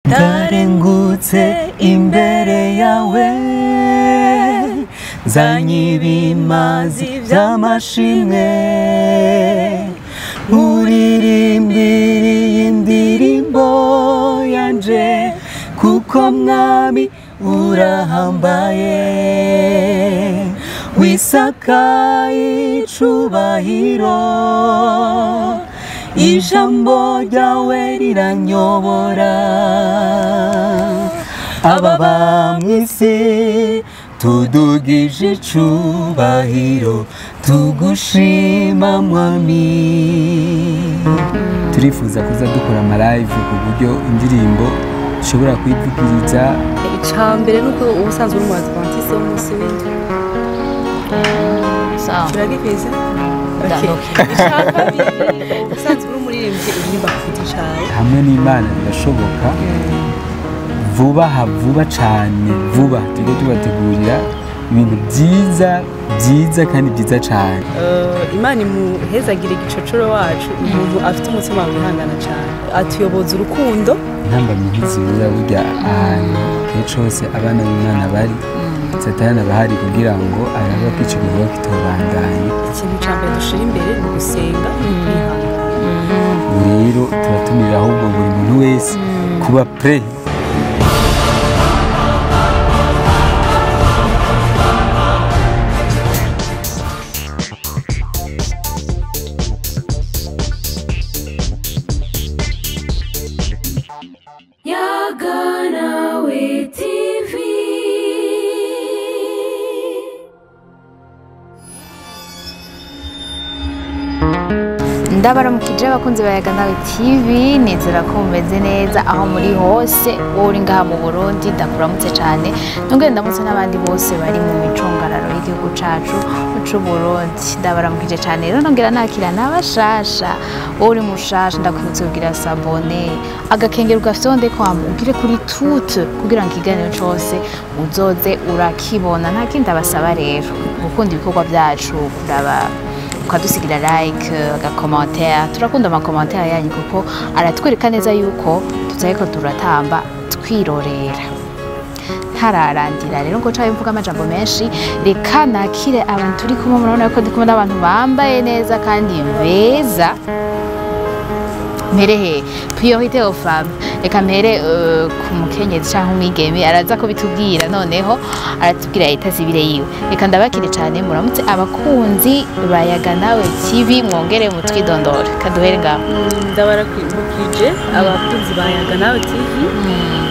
Ndarengutse imbere yawe, nzanye ibimazi by'amashimwe, nkuririmbiriye indirimbo yanje, kuko Mwami urahambaye, wisakaye icubahiro, ijambo ryawe riranyobora. Ababa mw'isi tudugije icubahiro, tugushima Mwami. Turifuza kuza dukora ama live ku buryo indirimbo ushobora kuyivugiriza. Icambere nuko ubusanzwe uri mu Adventiste w'umunsi w'indwi. Sawa. Turagifise? Okay. Icakabiri, ubusanzwe uri umuririmbyi uririmba ku giti cawe. Hamwe n'Imana birashoboka, vuba ha vuba cane, vuba turiko tubategurira ibintu byiza byiza kandi byiza cane. Imana imuhezagire igicocoro wacu, umuntu afite umutima wihangana cane, atuyoboza urukundo. Intambamyi ntizibura burya ahantu kenshi hose abana b'Imana bari, Satani aba ahari kugira ngo arabe ko ico gikorwa kitobandanya. Ikintu ca mbere dushira imbere ni ugusenga no kwihangana. Ubu rero turatumira ahubwo buri muntu wese kuba prêt. Yaganawe TV. Ndabaramukije abakunzi ba Yaganawe TV, nizera ko mumeze neza aho muri hose, wowe uri ngaha mu Burundi ndakuramutse cyane, nongere ndamutse n'abandi bose bari mu micungararo y'igihugu cacu c'u Burundi. Ndabaramukije cyane rero, nongera nakira n'abashasha. Wowe uri mushasha ndakwibutsa kugira s'abonner, agakengero gafyonde kwamba ugire kuri toute kugira ngo ikiganiro cose uzoze urakibona. Nta kindi abasaba rero, gukunda ibikorwa byacu, kuraba ukadusigira like, aga commentaire. Turakunda ama commentaire yanyu kuko aratwereka neza yuko tutariko turatamba twirorera. Ntararandira rero ngo caye mvuga amajambo menshi, reka nakire abantu turi kumwe. Murabona ko ndi kumwe n'abantu bambaye neza kandi beza. Mpere he? Priorité aux femmes. Reka mpere ku mukenyezi canke umwigeme, araza ko bitubwira, noneho aratubwira état civil yiwe. Reka ndabakire cane, muramutse abakunzi ba Yaganawe TV, mwongere mutwidondore. Kaduhere ngaho. Ndabaramukije abakunzi ba Yaganawe TV,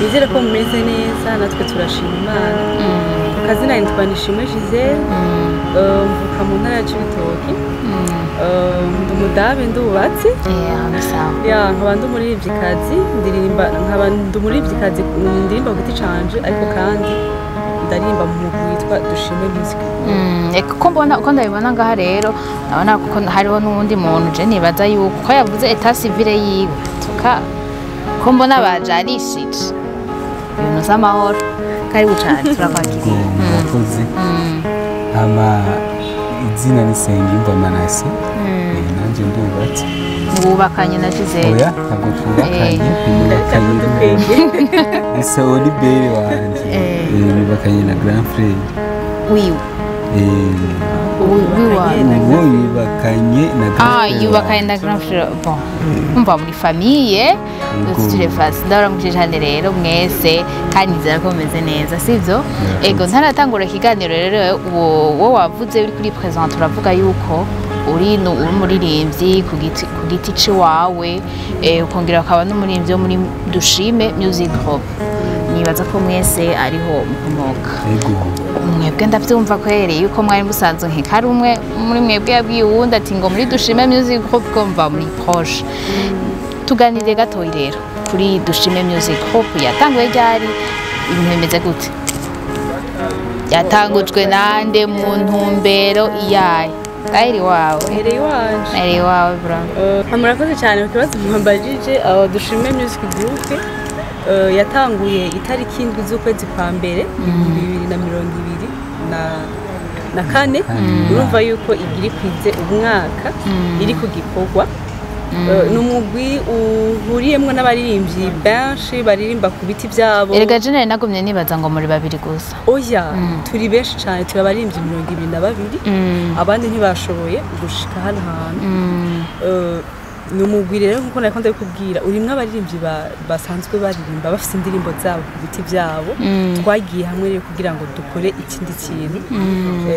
nizere ko mumeze neza, natwe turashima Imana. Ku kazina nitwa Nishimwe Gisele, mvuka mu ntara ya Cibitoki, ndi umudamu, ndubatse. Sawa. Ya, nkaba ndi umuririmvyikazi, ndirimba, nkaba ndi umuririmvyikazi ndirimba ku giti canje, ariko kandi ndaririmba mu mugwi witwa Dushime Music. Eka ko mbona uko ndabibona ngaha rero, ndabona kuko hariho n'uwundi muntu je nibaza yuko ko yavuze état civil yiwe, tuka ko mbona bajanishije ibintu z'amahoro. Karibu cane, turakwakiriye. Murakoze. Hama izina ni Nsengiyumva Manase, nanje ndubatse. Mwubakanye na Gisele? Oya, ntabwo twubakanye, nubakanye ni Olibere wanje. Nubakanye na grand frère wiwe. Wiwa. Uwo yubakanye na grand frère yubakanye na grand frère. Bon, umva muri famille. Yego. Turefasi. Ndabaramukije cyane rero mwese kandi nizera ko mumeze neza, sivyo? Ego, ntaratangura ikiganiro rero, uwo wavuze uri kuri présente, uravuga yuko uri uri umuririmbyi ku giti ciwawe, ukongera ukaba n'umuririmbyi wo muri Dushime Music Group. Nibaza ko mwese ariho mukomoka. Yego. Mwebwe ndavyumva kweri yuko mwari musanzwe nkeka ari umwe muri mwebwe yabwiye uwundi ati ngo muri Dushime Music Group, ko mva muri proche. Tuganire gatoyi rero kuri Dushime Music Group. Yatanguye ryari? Ibintu bimeze gute? Yatangujwe nande, mu ntumbero iyahe? Aheri wawe. Hereye iwanje. Aheri wawe bro. Murakoze cyane ku kibazo mwambajije. Dushime Music Group yatanguye itariki 7 z'ukwezi kwa mbere 2024. Urumva yuko igira ikwize umwaka iri ku gikorwa. Ni umugwi uhuriyemwo n'abaririmbyi benshi baririmba ku biti byabo. Erega je nari nagumye nibaza ngo muri babiri gusa. Oya, turi benshi cyane, turi abaririmbyi 22, abandi ntibashoboye gushika hano hantu. Ni umugwi rero, nkuko nariko ndabikubwira, urimwo abaririmbyi basanzwe baririmba bafise indirimbo zabo ku biti byabo. Twagiye hamwe rero kugira ngo dukore ikindi kintu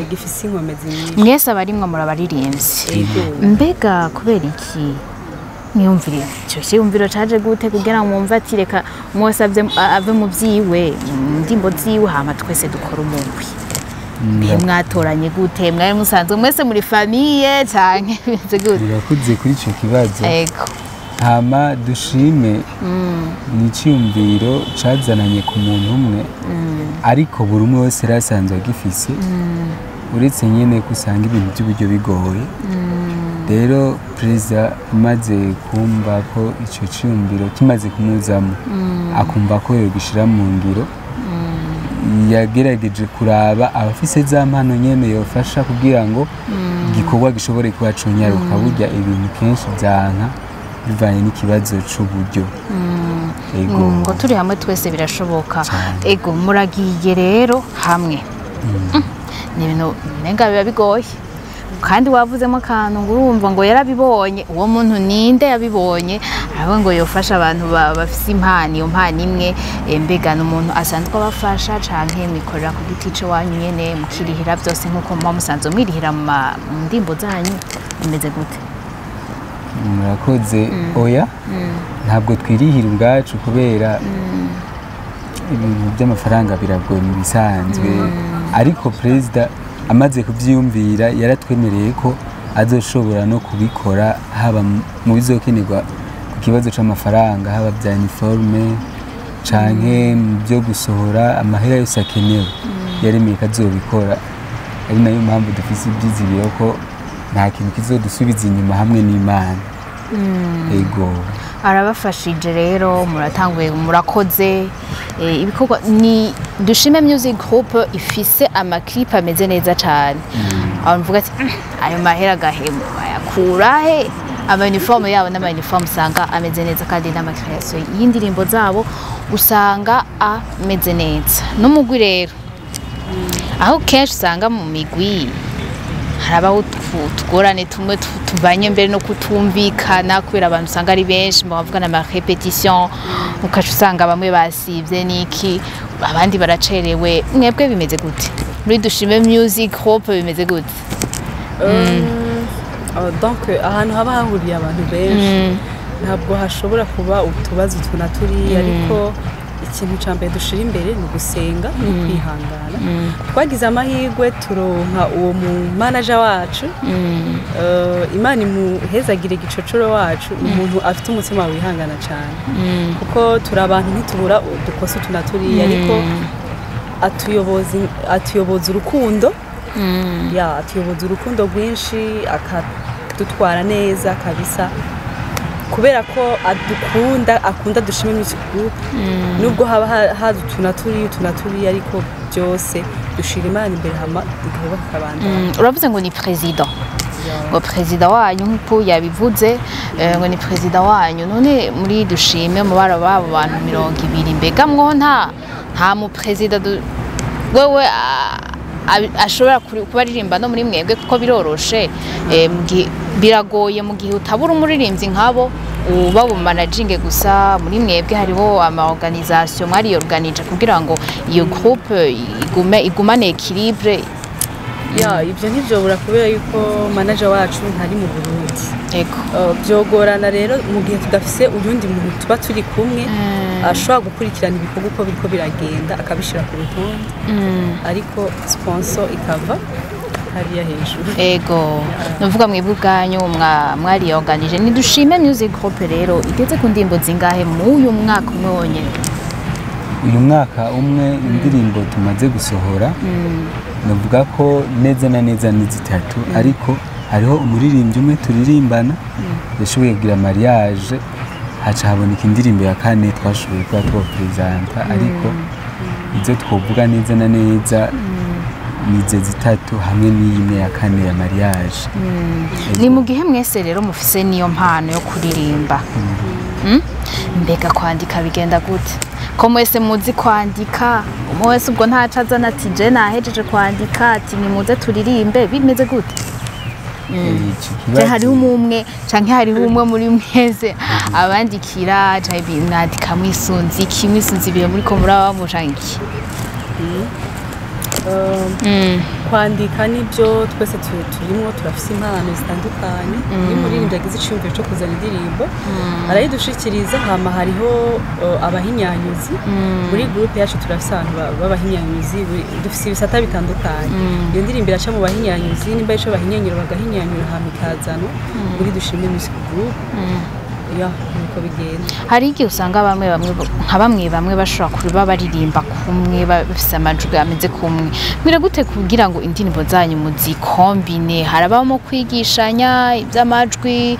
gifise inkomezi nyinshi. Mwese abarimwo muri abaririmbyi? Ego. Mbega kubera iki mwiyumvire icyo cyiyumviro caje gute kugira ngo mwumve ati reka umwe wese ave mu vyiwe, mu ndimbo ziwe, hama twese dukora umugwi? Mbe mwatoranye gute? Mwari musanzwe mwese muri famille canke bimeze gute? Urakoze kuri icyo kibazo. Ego. Hama Dushime ni icyiyumviro cazananye ku muntu umwe, ariko buri umwe wese yari asanzwe agifise, uretse nyine ko usanga ibintu by'uburyo bigoye. Rero perezida amaze kumva ko icyo cyiyumviro kimaze kumuzamo, akumva ko yogishyira mu ngiro, yagerageje kuraba abafise za mpano nyene yofasha kugira ngo igikorwa gishobore kuba conyaruka. Burya ibintu kenshi byanka bivanye n'ikibazo c'uburyo. Ego. Ngo turi hamwe twese birashoboka. Cane. Ego, muragiye rero hamwe. Ni ibintu nenga biba bigoye, kandi wavuzemo akantu ngo urumva ngo yarabibonye. Uwo muntu ninde yabibonye aravuga ngo yofasha abantu bafise impano, iyo mpano imwe? Mbega ni umuntu asanzwe abafasha canke mwikorera ku giti ce wanyu nyene, mukirihira byose nk'uko muba musanzwe mwirihira mu ndimbo zanyu? Bimeze gute? Murakoze. Oya, ntabwo twirihira ubwacu kubera ibintu by'amafaranga biragoye mu bisanzwe, ariko perezida amaze kubyiyumvira yaratwemereye ko azoshobora no kubikora, haba mu bizokenerwa ku kibazo c'amafaranga, haba bya uniforme canke mu byo gusohora, amahera yose akenewe yaremeye ko azobikora. Ari nayo mpamvu dufise ivyizigiro ko nta kintu kizodusubiza inyuma hamwe n'Imana. Ego. Arabafashije rero, muratanguye, murakoze ibikorwa. Ni Dushime Music Group ifise ama clip ameze neza cyane. Aho mvuga ati: Ayo mahera gahemu bayakura he?" Ama uniforme yabo n'ama uniforme usanga ameze neza, kandi n'ama création y'indirimbo zabo usanga ameze neza. N'umugwi rero, aho kenshi usanga mu migwi harabaho utugorane tumwe tuvanye mbere no kutumvikana, kubera abantu usanga ari benshi, mu bavugana ama répétition ukaca usanga bamwe basivye niki, abandi baracerewe. Mwebwe bimeze gute muri Dushime Music Group? Bimeze gute? Donc ahantu haba hahuriye abantu benshi ntabwo hashobora kuba utubazo utu na turiya, ariko ikintu cya mbere dushira imbere ni ugusenga no kwihangana. Twagize amahirwe turonka uwo mu manager wacu. Imana imuhezagire, Gicocoro wacu ni umuntu afite umutima wihangana cyane, kuko turi abantu ntitubura udukosa utu na turiya, ariko atuyoboza urukundo, ya atuyoboza urukundo rwinshi, akadutwara neza kabisa, kubera ko adukunda, akunda Dushime Music Group. Nubwo haba haza utu na turiya, utu na turiya, ariko byose dushira Imana imbere, hama igikorwa kikabandanya. Uravuze ngo ni président, ngo président wanyu, nk'uko yabivuze, ngo ni président wanyu. None muri Dushime, mu bara babo bantu 20, mbega mwo nta mu président wewe ashobora kuba aririmba no muri mwebwe? Kuko biroroshe, biragoye mu gihe utabura umuririmbyi nk'abo uba bumanaginge gusa. Muri mwebwe hariho ama organisation mwariyorganije kugira ngo iyo groupe igume, igumane équilibre? Ya, ibyo ntibyobura kubera yuko manager wacu ntari mu Burundi. Byogorana rero mu gihe tudafise uyundi muntu tuba turi kumwe ashobora gukurikirana ibikorwa uko biriko biragenda, akabishira ku rutonde, ariko sponsor ikava hariya hejuru. Ego, nuvuga mwebwe ubwanyu mwariyorganije. Ni Dushime Music Group rero igeze ku ndirimbo zingahe mu uyu mwaka umwe wonyene? Uyu mwaka umwe, indirimbo tumaze gusohora navuga ko neza na neza ni zitatu, ariko hariho umuririmbyi umwe turirimbana yashoboye kugira mariage, haca haboneka indirimbo ya kane twashoboye kuba twoperezanta, ariko ibyo twovuga neza na neza Nize zitatu hamwe n'imwe ya kane ya mariage. Ni mu gihe mwese rero mufise niyo mpano yo kuririmba. Mbega kwandika bigenda gute? Ko mwese muzi kwandika, umwe wese ubwo ntaco azana ati je nahejeje kwandika, ati nimuze turirimbe, bimeze gute? Ico Je kibazo- hariho umwe canke hariho umwe muri mwese abandikira, canke mwandika mwisunze iki, mwisunze ibihe muriko murabamo canke iki? Kwandika nibyo twese turimo, turafise impano zitandukanye. Iyo umuririmbyi agize iciyumviro cyo kuzana indirimbo, arayidushikiriza. Hama hariho abahinyanyuzi. Muri groupe yacu turafise abantu b'abahinyanyuzi, dufise ibisata bitandukanye. Iyo ndirimbo iraca mu bahinyanyuzi, nimba ico bahinyanyura bagahinyanyura, hama ikazanwa muri Dushime Music Group. Ya, nuko bigenda. Hari igihe usanga bamwe bamwe, nka bamwe bamwe, bashobora kuba baririmba kumwe, bafise amajwi ameze kumwe. Mwira gute kugira ngo indirimbo zanyu muzikombine? Harabamo kwigishanya iby'amajwi,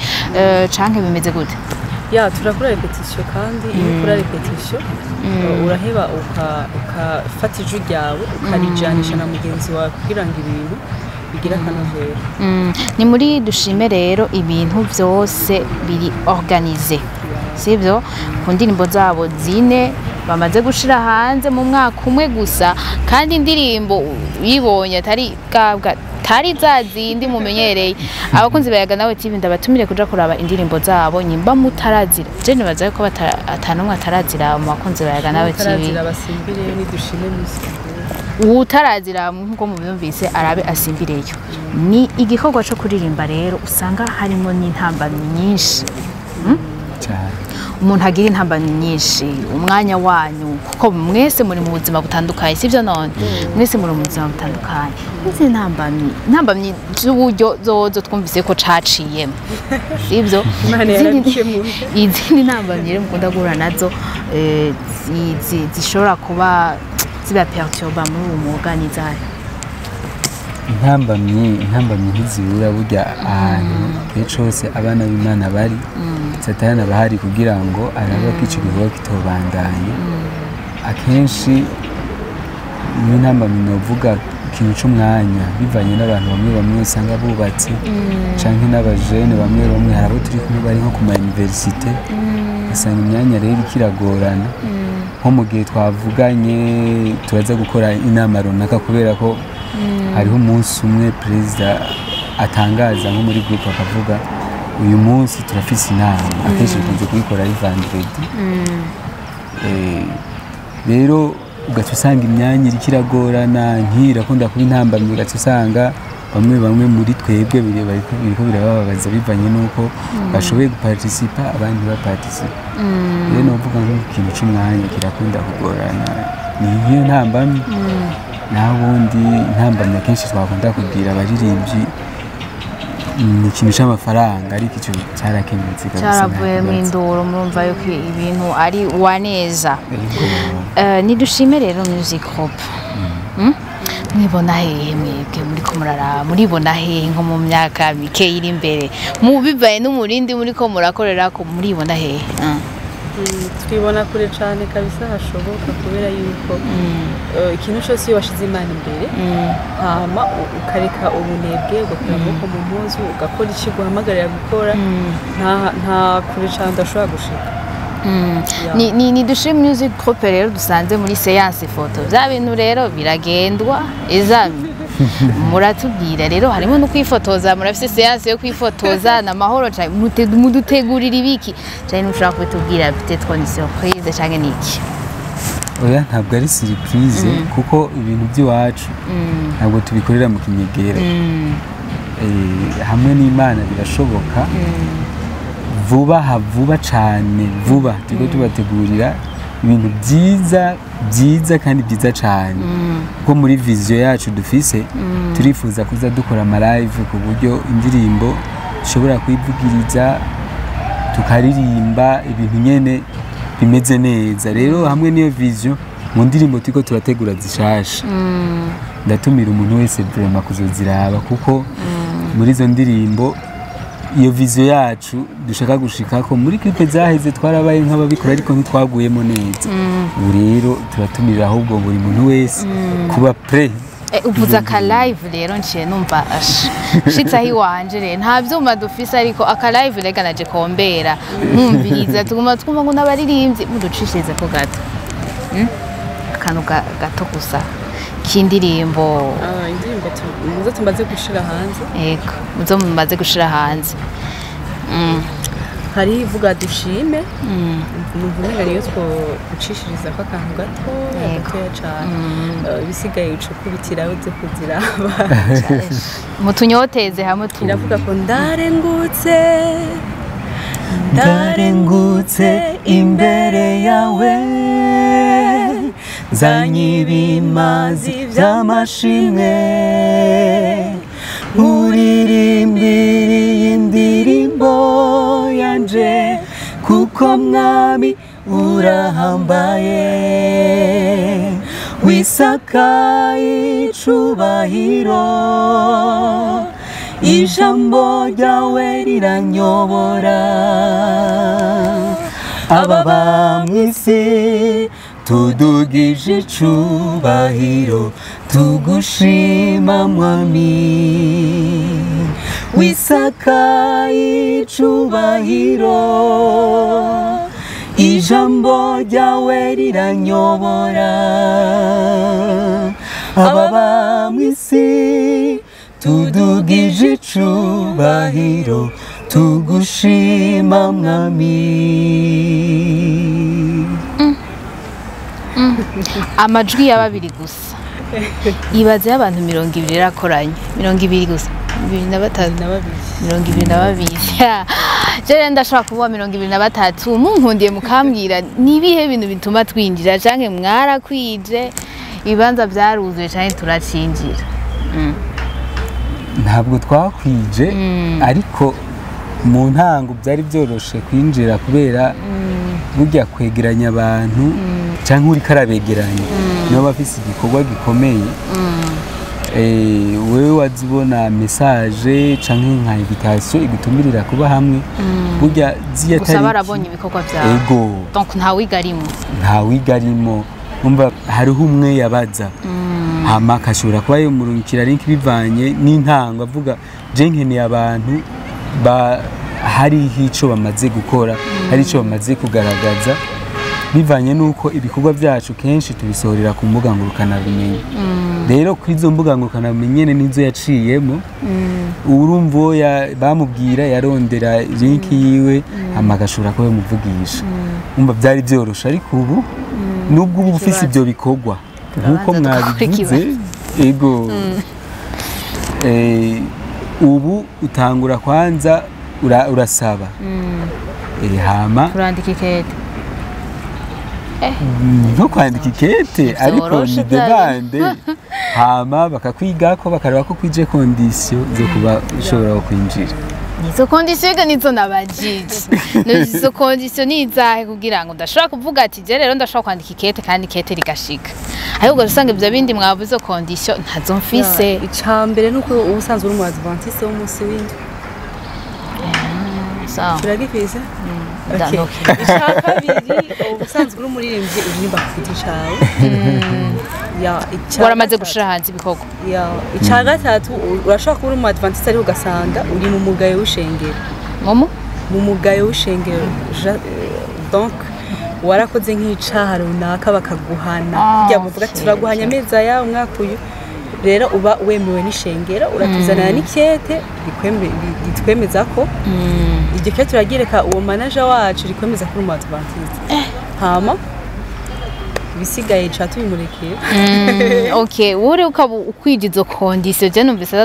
canke bimeze gute? Ya, turakora répétition, kandi iyo ukora répétition uraheba ukafata ijwi ryawe ukarijanisha na mugenzi wawe kugira ngo ibintu bigire akanovera. Ni muri Dushime rero ibintu byose biri organisé, sibyo? Ku ndirimbo zabo zine bamaze gushira hanze mu mwaka umwe gusa, kandi indirimbo uyibonye atari bwabwa tari za zindi mumenyereye. Abakunzi bayaga nawe TV, ndabatumire kuja kuraba indirimbo zabo nyimba mutarazira. Je nibaza ko atanumwe atarazira mu bakunzi bayaga nawe TV. Utarazira basimbireyo, ni Dushime Music Group. Utarazira, nk'uko mubyumvise, arabe asimbireyo. Ni igikorwa cyo kuririmba rero usanga harimo n'intambamyi nyinshi. Cyane. Umuntu agira intambamyi nyinshi, umwanya wanyu, kuko mwese muri mu buzima butandukanye, sibyo none? Mwese muri mu buzima butandukanye. Izi ntambamyi z'uburyo zozo twumvise ko caciyemo, sibyo? Imana yarabikemuye. Izindi ntambamyi rero mukunda guhura nazo, zishobora kuba ziba perturba muri uwo mwuga ni izahe? Intambamyi ntizibura. Burya ahantu igihe cose abana b'Imana bari, Satani aba ahari kugira ngo arabe ko ico gikorwa kitobandanya. Akenshi niyo ntambamyi novuga, ikintu c'umwanya, bivanye n'abantu bamwe bamwe usanga bubatse, canke n'abajene bamwe bamwe. Hari abo turi kumwe bari nko ku ma université, ugasanga imyanya rero ikiragorana. Nko mu gihe twavuganye turaza gukora inama runaka, kubera ko hariho umunsi umwe perezida atangaza nko muri groupe akavuga: "Uyu munsi turafise inama." Akenshi bikunze kuyikora ari vendredi. Rero ugaca usanga imyanya iriko iragorana, nk'irakunda kuba intambamyi. Ugaca usanga bamwe bamwe muri twebwe biriko birabababaza bivanye n'uko bashoboye guparticipa, abandi ntibaparticipa. Rero novuga nk'ikintu c'umwanya kirakunda kugorana, ni nk'iyo ntambamyi. Naho ubundi intambamyi akenshi twakunda kubwira abaririmbyi ni ikintu c'amafaranga, ariko ico carakemutse kabisa, nta Cyaravuyemo kibazo. induru. Murumva yuko ibintu ari waneza. Yego. Nidushime rero Music Group. Mwibona hehe mwebwe muriko muraraba? Muribona hehe nko mu myaka mike iri imbere, mu bivaye n'umurindi muriko murakorera ko, muribona hehe? Twibona kure cyane kabisa hashoboka, kubera yuko ikintu cyose iyo washize Imana imbere, hama ukareka ubunebwe, ugakura amaboko mu mpuzu, ugakora icyo guhamagarira gukora, nta kure cyane udashobora gushika. Ya. Ni Dushime Music Group rero dusanze muri séance photo. Vya bintu rero biragendwa ezami, muratubwira rero harimo no kwifotoza. Murafise séance yo kwifotoza na mahoro cyane, mudutegurira ibiki cyane? Ntushobora kubitubwira, peut-être ni surprise canke niki? Oya, ntabwo ari surprise, kuko ibintu by'iwacu ntabwo tubikorera mu kinyegera. Hamwe n'Imana birashoboka. Vuba ha vuba cane, vuba turiko tubategurira ibintu byiza byiza kandi byiza cane, kuko muri vision yacu dufise turifuza kuza dukora ama live, ku buryo indirimbo dushobora kuyivugiriza, tukaririmba ibintu nyene bimeze neza. Rero hamwe n'iyo vision, mu ndirimbo turiko turategura zishasha, ndatumira umuntu wese vraiment kuzoziraba, kuko muri izo ndirimbo iyo vision yacu dushaka gushikako. Muri clip zaheze twarabaye nk'ababikora, ariko ntitwaguyemo neza. Ubu rero turatumirira ahubwo buri muntu wese kuba prêt. Uvuze aka live rero, nciye numva shitse aho iwanje. Rero nta vyuma dufise, ariko aka live rega naje kombera nkumviriza. Tuguma twumva ngo n'abaririmbyi, muducishirize ko gato. Akantu gato gusa k'indirimbo. Ah, indirimbo muzo tumaze gushira hanze? Ego, muzo mumaze gushira hanze. Hari ivuga "Dushime". Numva umenga niyo twogucishiriza ko akantu gato gatoya cane. Ibisigaye uca ukubitira uze kuziraba. Mutunyoteze hamwe tu Iravuga ko ndarengutse, Ndarengutse imbere yawe, nzanye ibimazi by'amashimwe, nkuririmbiriye indirimbo yanje, kuko Mwami urahambaye, wisakaye icubahiro. Ijambo ryawe riranyobora. Ababa mw'isi tudugije icubahiro, tugushima Mwami, wisakaye icubahiro. Ijambo ryawe riranyobora. Ababa mw'isi tudugije icubahiro, tugushima Mwami. Amajwi ya babiri gusa, ibaze y'abantu 20 irakoranye, 20 gusa, 23. Na babiri. 22. Je rero ndashobora kuba 23. Munkundiye mukambwira ni ibihe bintu bituma twinjira, canke mwarakwije, ibibanza vyaruzuye, canke turacinjira? Ntabwo twakwije, ariko mu ntango byari byoroshe kwinjira, kubera burya kwegeranya abantu cyangwa uriko arabegeranya niba bafise igikorwa gikomeye. Wewe wazibona message canke nka invitation igutumirira kuba hamwe, burya ziya Gusa tariki barabonye ibikorwa vyawe? Ego. Donc ntawiga arimo? Ntawiga arimo. Umva, hariho umwe yabaza, hama akashobora kuba yomurungikira link bivanye n'intango, avuga: "Je nkeneye abantu ba hariho ico bamaze gukora, hari ico bamaze kugaragaza." Bivanye n'uko ibikorwa byacu kenshi tubisohorera ku mbuga ngurukanabumenyi. Rero kuri izo mbuga ngurukanabumenyi nyene nizo yaciyemo. Urumva uwo bamubwira yarondera link yiwe, hama agashobora kuba yamuvugisha. Umva, byari byoroshe, ariko ubu nubwo uba ufise ibyo bikorwa nk'uko Turabanza tugakora. mwabivuze, ego. Ubu utangura kwanza urasaba. Hama Turandika ikete? Nko kwandika ikete, ariko Vyoroshe ni demande, hama bakakwigako, bakareba ko kwije conditions zo kuba ushobora kwinjira. Nizo conditions ga nizo nabajije. Nizo conditions ni izahe, kugira ngo ndashobora kuvuga ati: "Je rero ndashobora kwandika ikete kandi ikete rigashika"? Ariko usanga ibyo bindi mwavuze, conditions ntazo mfise. Icya mbere ni uko uba usanzwe uri umu adventiste w'umunsi w'indwi. Sawa. Turagikwiza. Okay. Okay. Icya kabiri, uba usanzwe uri umuririmbyi uririmba ku giti cawe. Ya, icya Waramaze gatatu- gushira hanze ibikorwa. Ya, icya gatatu, urashobora kuba uri umu adventiste ariko ugasanga uri mu mugayo w'ishengero. Momo. Mu mugayo w'ishengero. Donc warakoze nk'icaha runaka bakaguhana, kugira ngo bavuga ati: "Turaguhanya amezi aya, umwaka uyu." Rero uba wemewe n'ishengero, uratuzanira n'ikete ritwemeza ko iryo kete turaryereka uwo manager wacu, rikwemeza ko uri umu adventiste. Hama ibisigaye ca tubimurekera. Okay, uri ukaba ukwije izo conditions, je numvise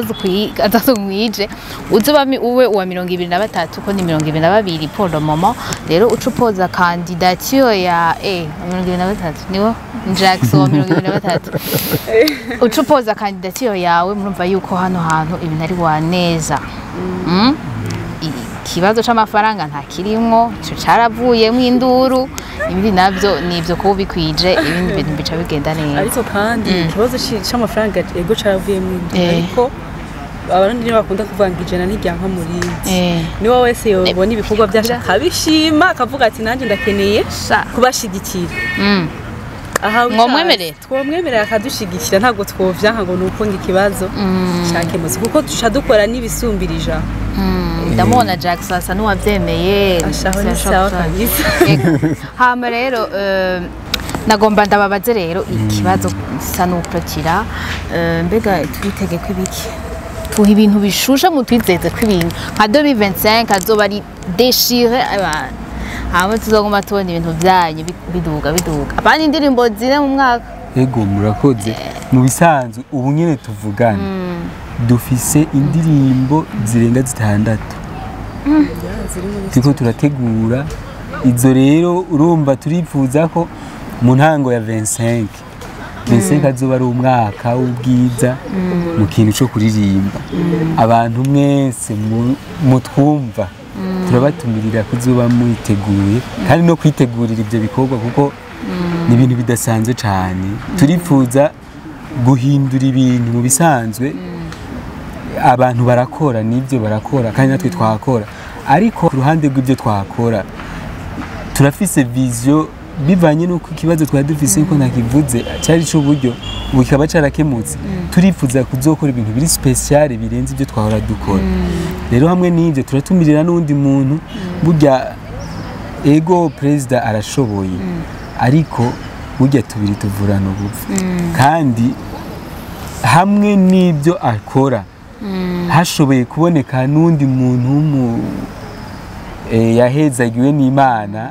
atazikwije, uzoba uwe uwa 23, ko ni 22 pour le moment. Rero uca upoza candidature ya 23, niwo Jackson wa 23, uca upoza candidature yawe. Murumva yuko hano hantu ibintu ari wa neza. Ikibazo c'amafaranga nta kirimwo, ico caravuyemwo induru. Ibindi navyo ni ivyo kuba ubikwije, ibindi bintu bica bigenda neza. Ariko kandi ikibazo c'amafaranga, ego, caravuyemo inda, ariko Abarundi nibo bakunda kuvuga ngo ijana ntiryanka murindi. Niwe wese yobona ibikorwa byacu akabishima, akavuga ati: "Nanjye ndakeneye Sha. kubashigikira." Aha Mwomwemerera? Twomwemerera akadushigikira, ntabwo twovyanka ngo nuko ngo ikibazo cakemutse, kuko duca dukora n'ibisumbirije aho. Ndamubona Jackson asa n'uwavyemeye. Ashaho ni sawa kabisa. Yego. Hama rero nagomba ndababaze rero ikibazo nsa n'ukurikira. Mbega twitege ko ibiki tuha ibintu bishushe, mutwizeze ko ibintu nka 2025 azoba ari déchiré abantu, hama tuzoguma tubona ibintu byanyu biduga biduga, apana indirimbo zine mu mwaka? Ego, murakoze. Mu bisanzwe ubu nyene tuvugana dufise indirimbo zirenga 6 turiko turategura. Izo rero urumva turifuza ko mu ntango ya 25 azoba ari umwaka w'ubwiza mu kintu co kuririmba. Abantu mwese mutwumva turabatumirira kuzoba mwiteguye kandi no kwitegurira ibyo bikorwa, kuko ni ibintu bidasanzwe cyane. Turifuza guhindura ibintu. Mu bisanzwe abantu barakora n'ibyo barakora kandi natwe twakora, ariko ku ruhande rw'ibyo twakora turafise vision bivanye n'uko ikibazo twari dufise ko ntakivuze cyari c'uburyo, ubu kikaba carakemutse. Turifuza kuzokora ibintu biri spécial birenze ibyo twahora dukora. Rero hamwe n'ibyo turatumirira n'undi muntu. Burya ego perezida arashoboye, ariko burya tubiri tuvurana ubupfu, kandi hamwe n'ibyo akora hashoboye kuboneka n'undi muntu yahezagiwe n'Imana,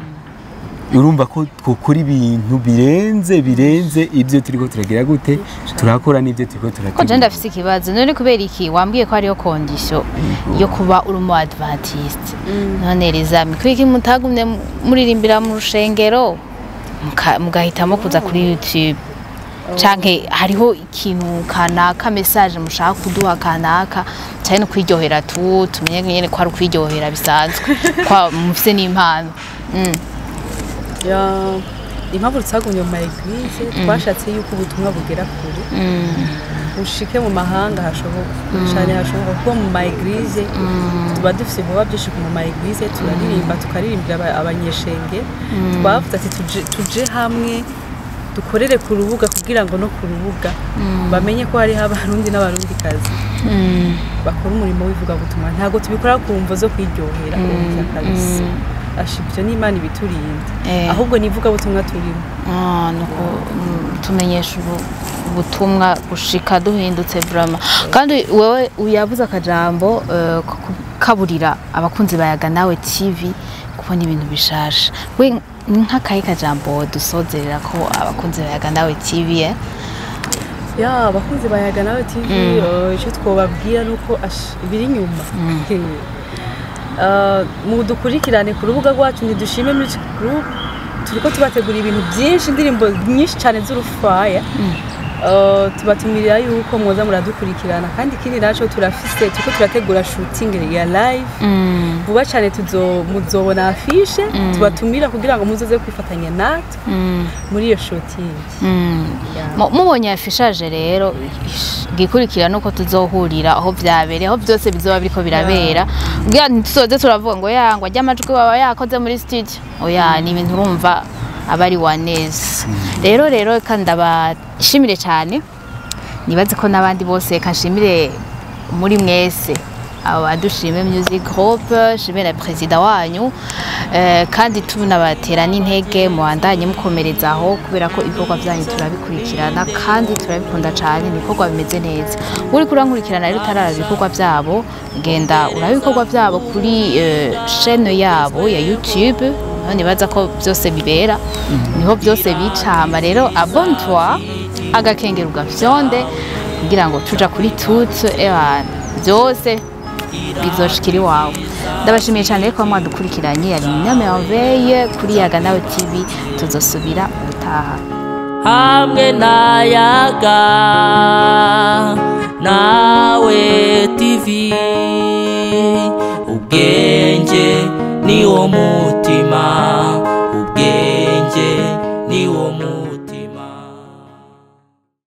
urumva ko twokora ibintu birenze birenze ibyo turiko turagira gute turakora n'ibyo turiko Ko je turategura. Ndafise ikibazo. None kubera iki wambwiye ko hariho condition yo kuba uri umu adventiste? None rizami kubera iki mutagumye muririmbira mu rushengero, mugahitamo kuza kuri YouTube? Canke hariho ikintu kanaka, message mushaka kuduha kanaka, canke no kwiryohera tu tumenye nyene ko ari ukwiryohera bisanzwe kwa mufise n'impano? Ya, impamvu tutagumye mu ma église, twashatse yuko ubutumwa bugera kure, bushike mu mahanga hashoboka cyane hashoboka, kuko mu ma église tuba dufise ibikorwa byinshi. Mu ma église turaririmba, tukaririmbira abanyeshenge. Twavuze ati tuje hamwe dukorere ku rubuga, kugira ngo no ku rubuga bamenye ko hariho Abarundi n'Abarundikazi bakora umurimo w'ivugabutumwa. Ntabwo tubikora ku mvo zo kwiryohera, oya kabisa. Asha, ibyo ni Imana ibiturinda. Ahubwo ni ivugabutumwa turimo. Ah, nuko tumenyesha ubutumwa gushika duhindutse vraiment. Kandi wewe uyavuze akajambo ko kukaburira abakunzi ba Yaga Nawe TV kubona ibintu bishasha. We nk'akahe kajambo dusozerera ko abakunzi ba Yaga Nawe TV, eh? Ya, abakunzi ba Yaga Nawe TV, icyo twobabwira ni uko ibiri inyuma mudukurikirane ku rubuga rwacu Ntidushime Music Group. Turiko tubategura ibintu byinshi, indirimbo nyinshi cyane z'urufaya. Tubatumirira yuko mwoza muradukurikirana. Kandi ikindi naco, turafise, turiko turategura shooting ya live vuba cyane. Muzobona affiche tubatumira kugira ngo muzoze kwifatanya natwe muri iyo shooting. Yeah. Mubonye affichage rero, igikurikira nuko tuzohurira aho vyabereye, aho byose bizoba biriko birabera, kugira ntituzoze turavuga ngo ya ngo ajya amajwi baba yakoze muri studio. Oya, ni ibintu urumva aba ari waneza. Rero reka ndabashimire cyane, nibaze ko n'abandi bose. Reka nshimire muri mwese aba Dushime Music Group, nshimire na perezida wanyu, kandi tunabatera n'intege mubandanye mukomerezaho, kubera ko ibikorwa byanyu turabikurikirana kandi turabikunda cyane, ni ibikorwa bimeze neza. Uri kurankurikirana rero utararaba ibikorwa byabo, genda uraba ibikorwa byabo kuri chaîne yabo ya YouTube. Niho nibaza ko byose bibera, niho byose bicama. Rero abonne-toi, agakengera ugafyonde kugira ngo tuja kuri toute ebana byose bizoshikira iwawe. Ndabashimiye cyane ko mwadukurikiranye. Yari Merveille kuri Yaga Nawe TV. Tuzosubira ubutaha. Hamwe na Yaga Nawe TV, ubwenge ni wo mutima.